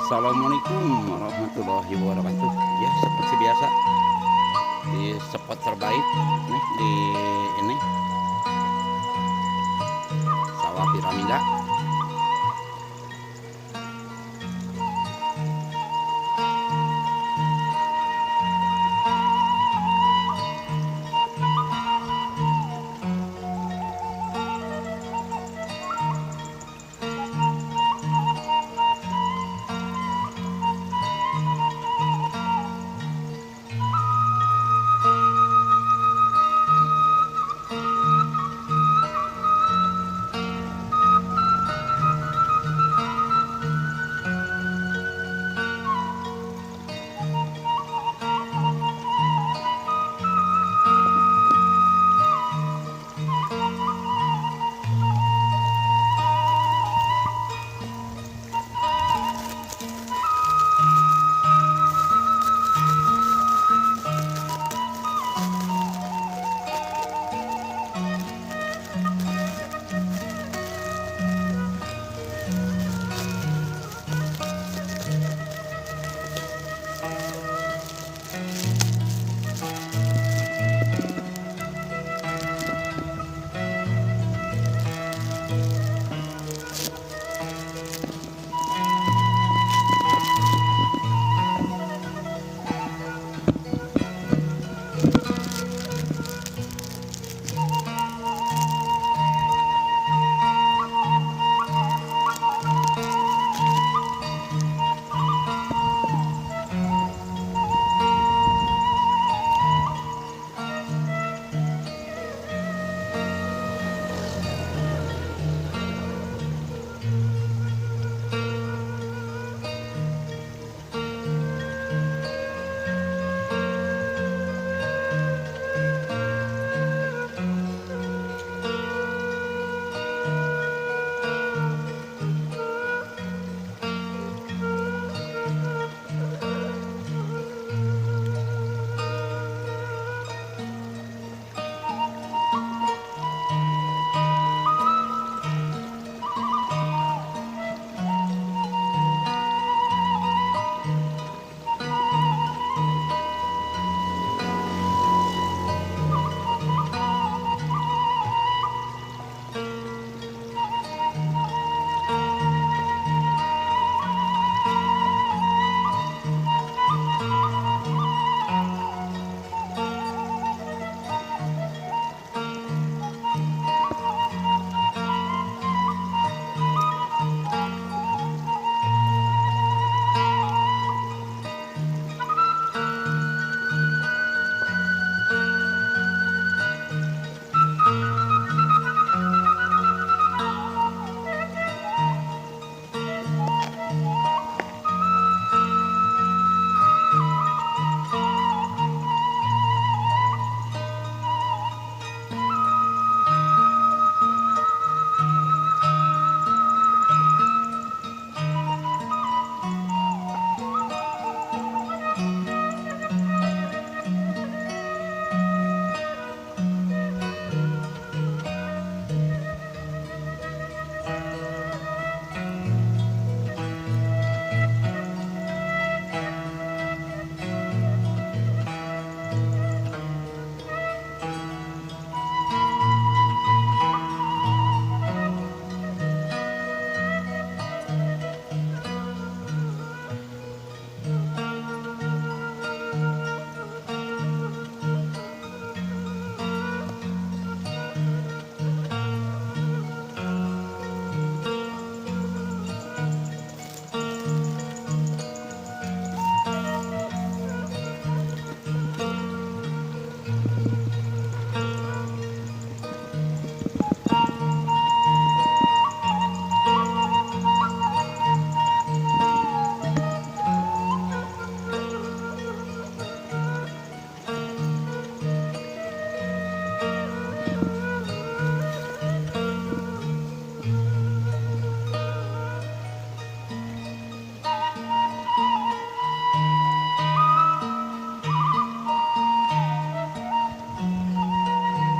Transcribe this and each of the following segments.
Assalamualaikum warahmatullahi wabarakatuh. Ya, seperti biasa di spot terbaik nih di ini sawah piramida.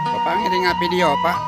Bapak ngiring video, Pak.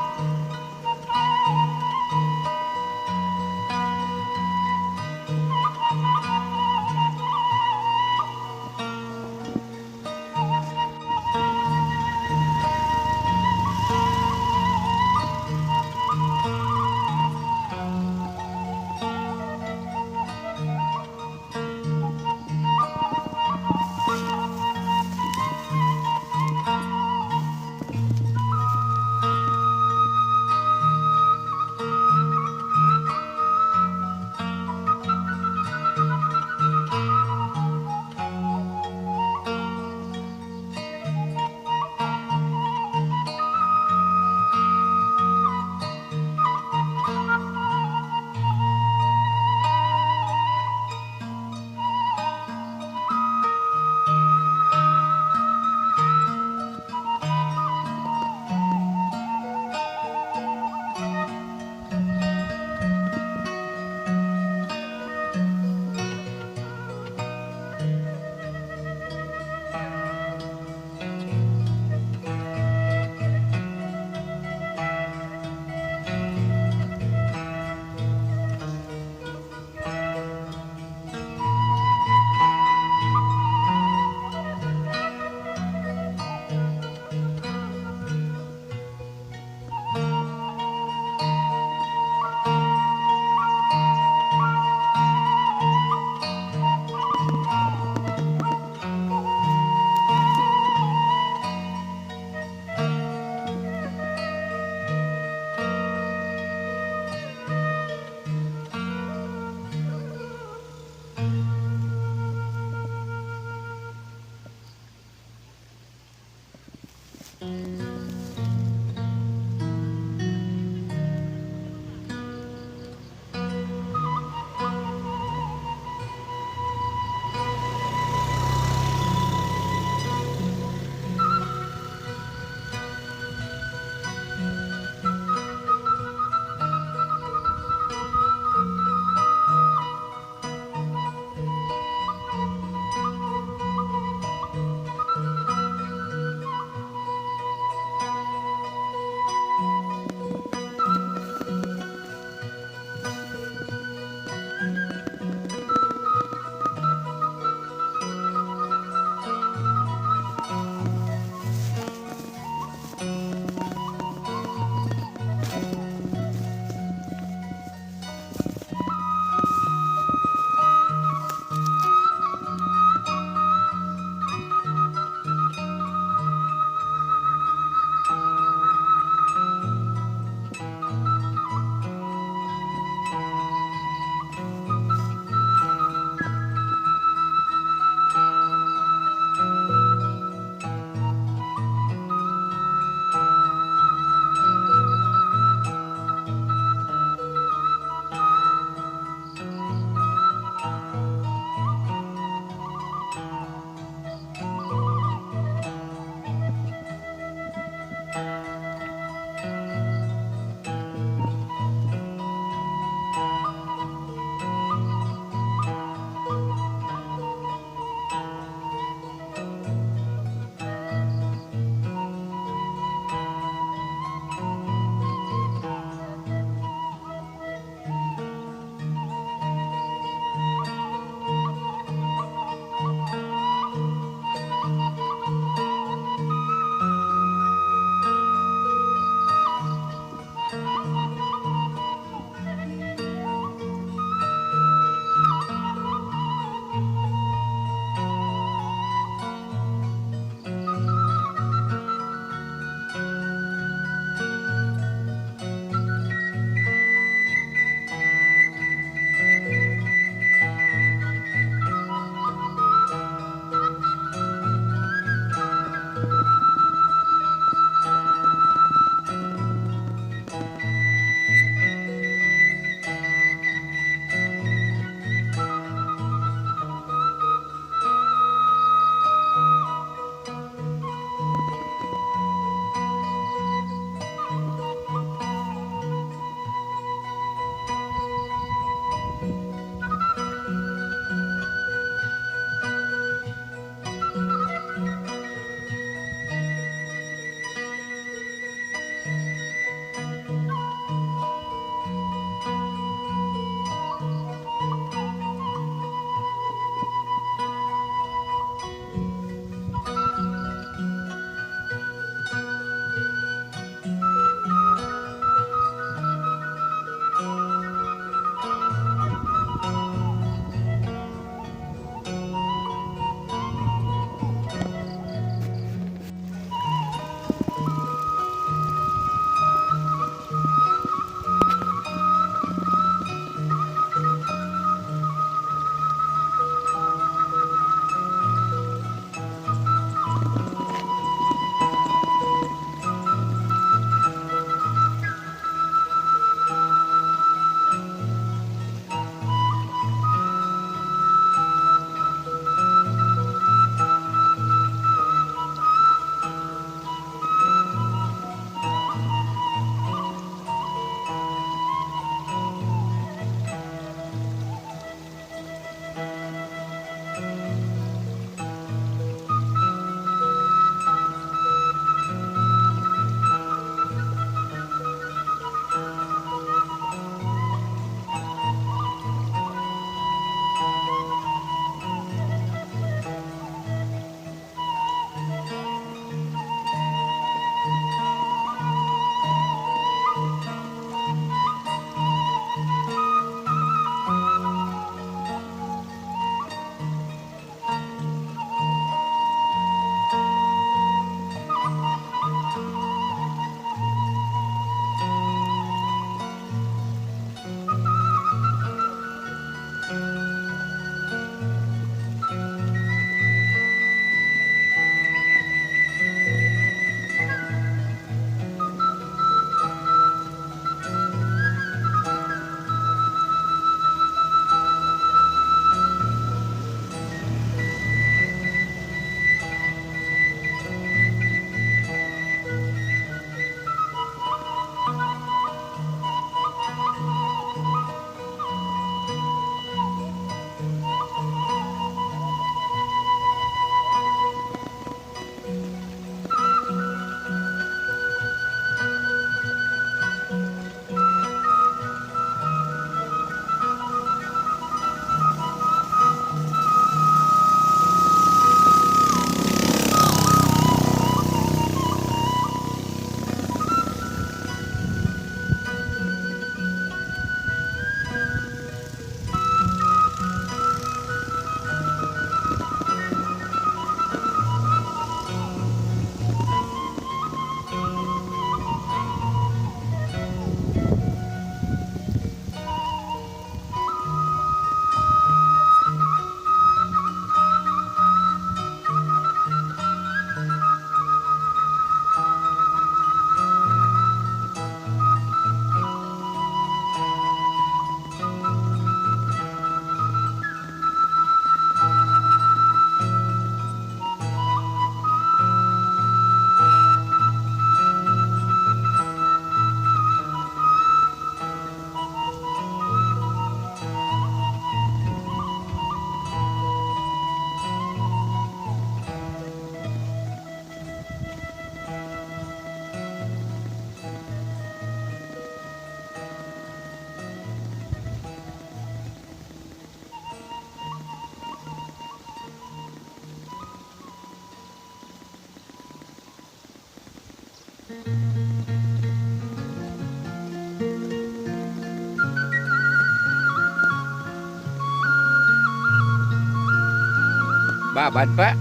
Babad, Pak.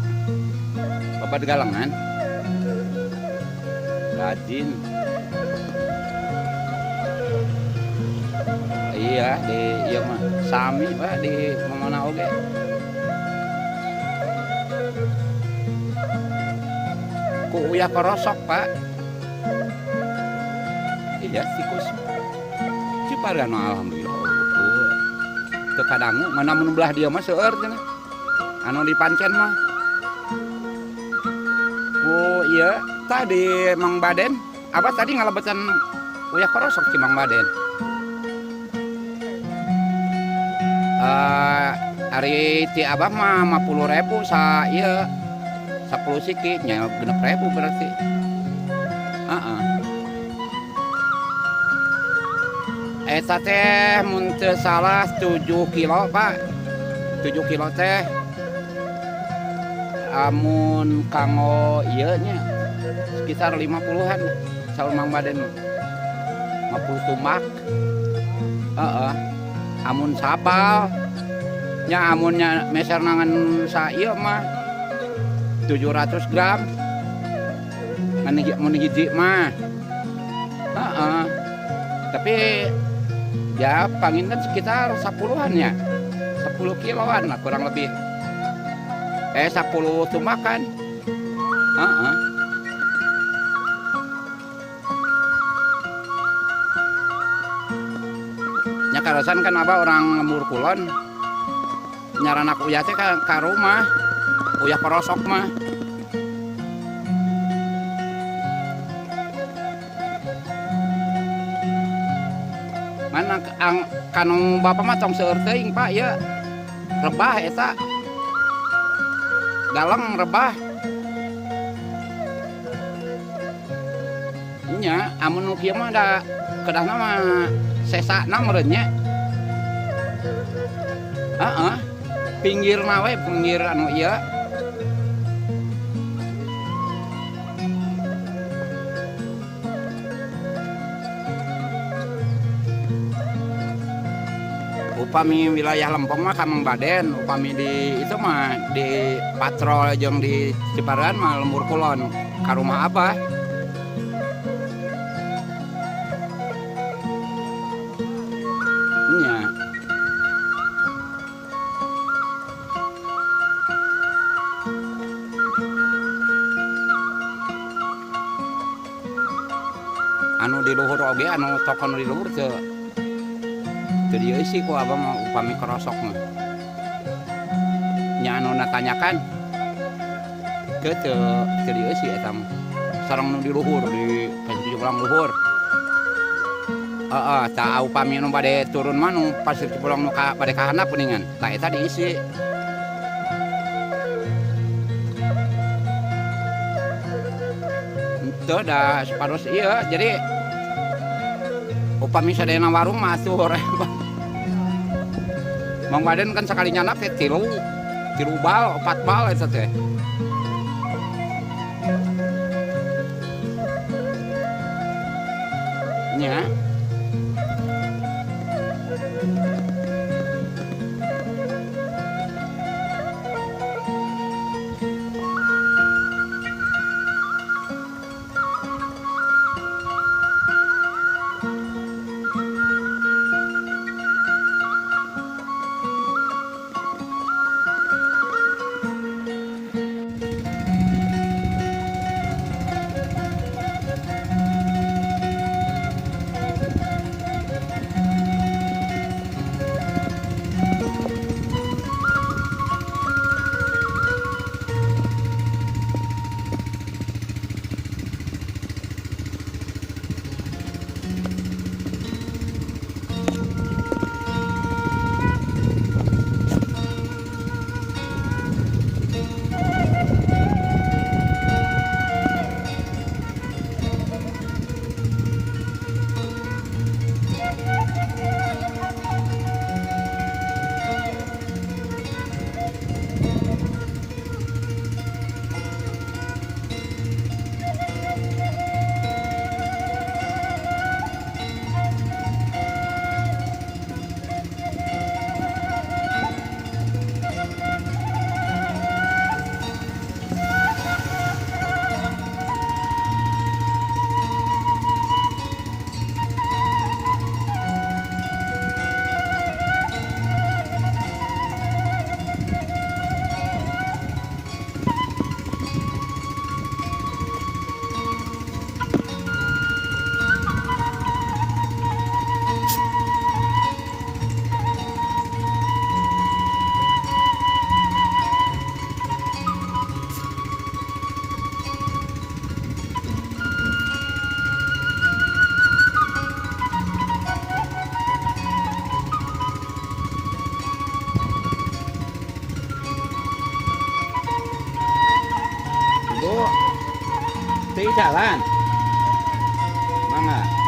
Babad galengan. Rajin. Iya, di ieu mah sami, Pak, di mana oge. Ku uyah korosok, Pak. Iya, tikus. Ciparean alhamdulillah. Teu kadangu, mana mun belah dieu mah seueur cenah. Anu di pancen mah. Ku ieu tadi Mang Baden, abah tadi ngalebetan uyah korosok ci Mang Baden. Ari ti abah mah 50.000 sa ieu 10 siki nya 6.000 berarti. Heeh. Eta teh mun teu salah 7 kilo, Pak. 7 kilo teh amun kanggo ieu nya sekitar 50-an saur Mang Baden. 50 tumbak. Heeh. Amun sabal nya amunnya meser nangan sa ieu mah 700 gram. Ngan mun hiji mah. Heeh. Tapi ya panginten sekitar 10-an ya. 10 kiloan lah kurang lebih. 10 tumbakan. Heeh. Nya karasan kan abah orang lembur kulon. Nyaranak uyah teh ka rumah. Uyah korosok mah. Mana kanu bapak mah tong seueur teuing, Pak, ieu. Rebah eta. Galeng rebah. Nya, amun nu kieu mah da kedahna mah sesana meureun nya. Heeh. Pinggirna we, pinggir anu ieu. Upami wilayah Lempong mah ka Mang Baden, upami di itu mah di patrol jeung di Ciparean mah lembur kulon ka rumah abah. Nya. Anu di luhur oge, anu toko nu di luhur teu teu dieusi ku abah mah upami kerosok mah. Nya anu natanyakan ke teu teu dieusi eta mah. Sareng nu di luhur di Pasir Cipulang luhur. Heeh, tah upami nu bade turun mah nu Pasir Cipulang nu ka bade ka handap geuningan. Tah eta diisi. Henteu da supados ieu jadi upami sadayana warung mah atuh repot. Mang Baden kan sakali nyandak teh tilu bal, 4 bal eta teh. Nya. Teu icalan. Mangga.